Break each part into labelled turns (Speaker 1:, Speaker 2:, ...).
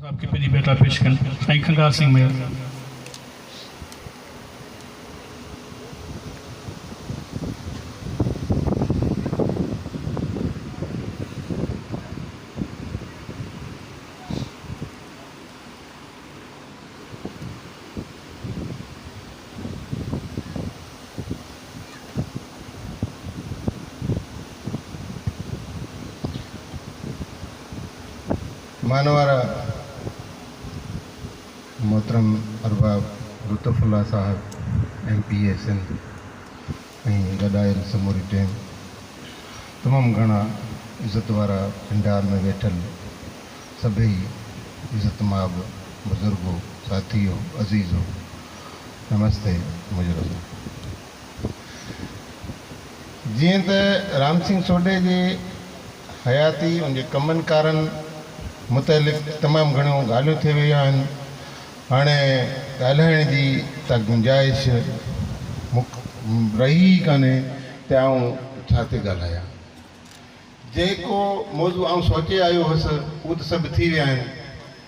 Speaker 1: صاحب کي پنهنجي ڀيٽا پيش ڪن. سائين کنگهار سنگهه مهر.
Speaker 2: مانوارا محترم ارباب لطف الله صاحب ايم پي اي سنڌ ۽ گڏ آيل سموري ٽيم، تمام گهڻا عزت وارا پنڊال ۾ ويٺل سڀئي عزت ماب بزرگو، ساٿيو، عزيزو، نمستي منهنجو. جيئن ته رام سنگهه سوڍي جي حياتي ان جي ڪمن ڪارن متعلق تمام گهڻيون ڳالهيون ٿي ويون آهن. هاڻي ڳالهائڻ جي ته گنجائش رهي ئي ڪانهي ته آئون ڇا تي ڳالهايان. جيڪو موضوع آئون سوچي آيو هوس اهو ته سڀ ٿي ويا آهن،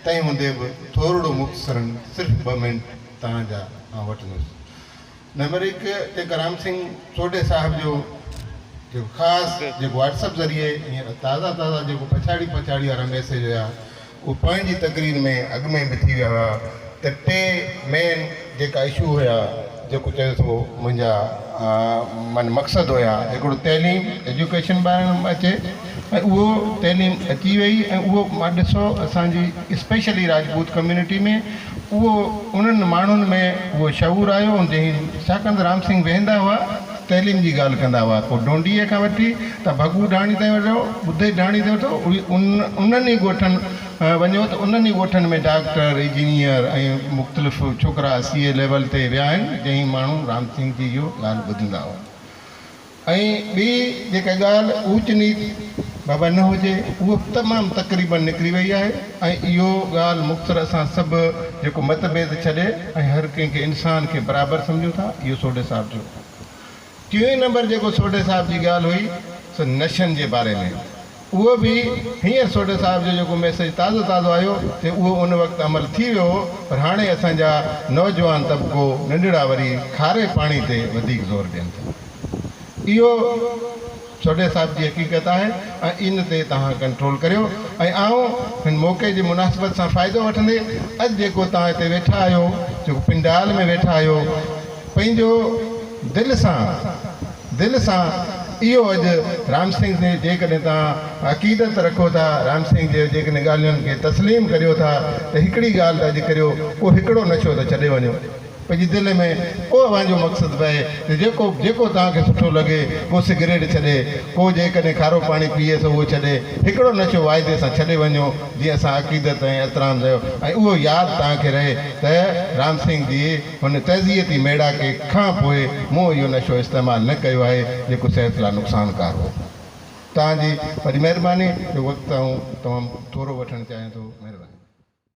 Speaker 2: تنهن هوندي به ٿورڙو مختصراً صرف ٻه منٽ توهان جا آئون وٺندس. نمبر هڪ تي ڪرام سنگهه سوڍي صاحب جو جيڪو خاص جيڪو واٽس اپ ذريعي هينئر تازا تازا جيڪو پڇاڙي پڇاڙي وارا ميسيج هيا اهو پنهنجي تقرير ۾ اڳ ۾ به ٿي ويا هيا ته ٽي مين جيڪا اشو هيا جيڪو چيو ٿو منهنجا من مقصد هيا هڪڙو تعليم ايجوڪيشن ٻارن ۾ اچي ۽ اهو تعليم اچي وئي ۽ اهو مان ڏسو اسان جي اسپيشلي راجپوت ڪميونٽي ۾ اهو انهن ماڻهن ۾ اهو شعور آيو ۽ جنهن ڇاڪاڻ ته رام سنگهه ويهندا هئا تعليم جي ڳالهه ڪندا هئا پوء ڊونڊيء کان وٺي ته ڀڳو ڍاڻي تائين وٺو ٻڌي ڍاڻي تائين وٺو اهي انهن ئي ڳوٺن وڃو ته انهن ئي ڳوٺن ۾ ڊاڪٽر انجنيئر ۽ مختلف ڇوڪرا سي اي ليول تي ويا آهن جنهن ماڻهو رام سنگهه جي اهو ڳالهه ٻڌندا هئا. ۽ ٻي جيڪا ڳالهه اوچ نيچ بابا نه هجي اهو به تمام تقريبن نڪري وئي آهي ۽ اهو ڳالهه مختصر اسان سڀ جيڪو مت ڀيد ڇڏي ۽ هر ڪنهن کي انسان کي برابر سمجهون ٿا اهو سوڍي صاحب جو ٽيون نمبر جيڪو سوڍي صاحب جي ڳالهه هئي سو نشن جي باري ۾ اهو به هينئر سوڍي صاحب جو جيڪو ميسيج تازو تازو آيو ته اهو ان وقت عمل ٿي ويو هو پر هاڻي اسان جا نوجوان طبقو ننڍڙا وري کاري پاڻي تي وڌيڪ زور ڏين ٿا. اهو سوڍي صاحب جي حقيقت آهي ۽ ان تي توهان ڪنٽرول ڪريو ۽ آئون هن موقعي جي مناسبت سان فائدو وٺندي اڄ جيڪو توهان هتي ويٺا آهيو جيڪو پنڊال ۾ ويٺا آهيو پنهنجو دل سان دل سان اهو اڄ رام سنگهه تي جيڪڏهن توهان عقيدت رکو ٿا، رام سنگهه جي جيڪڏهن ڳالهين کي تسليم ڪريو ٿا ته هڪڙي ڳالهه ته اڄ ڪريو، ڪو هڪڙو نشو ته ڇڏي وڃو. پنهنجي دل ۾ ڪو اوهان جو مقصد پئي ته جيڪو جيڪو توهان کي سٺو لڳي، ڪو سگريٽ ڇڏي، ڪو جيڪڏهن کارو پاڻي پيئي ٿو اهو ڇڏي، هڪڙو نشو واعدي سان ڇڏي وڃو، جيئن اسان عقيدت ۽ احترام ڪيو ۽ اهو ياد توهان کي رهي ته رام سنگهه جي هن تعزيتي ميڙاڪي کان پوء مون اهو نشو استعمال نه ڪيو آهي جيڪو صحت لاء نقصانڪار هو. توهان جي وڏي مهرباني جو وقت آئون تمام ٿورو وٺڻ چاهيان ٿو. مهرباني.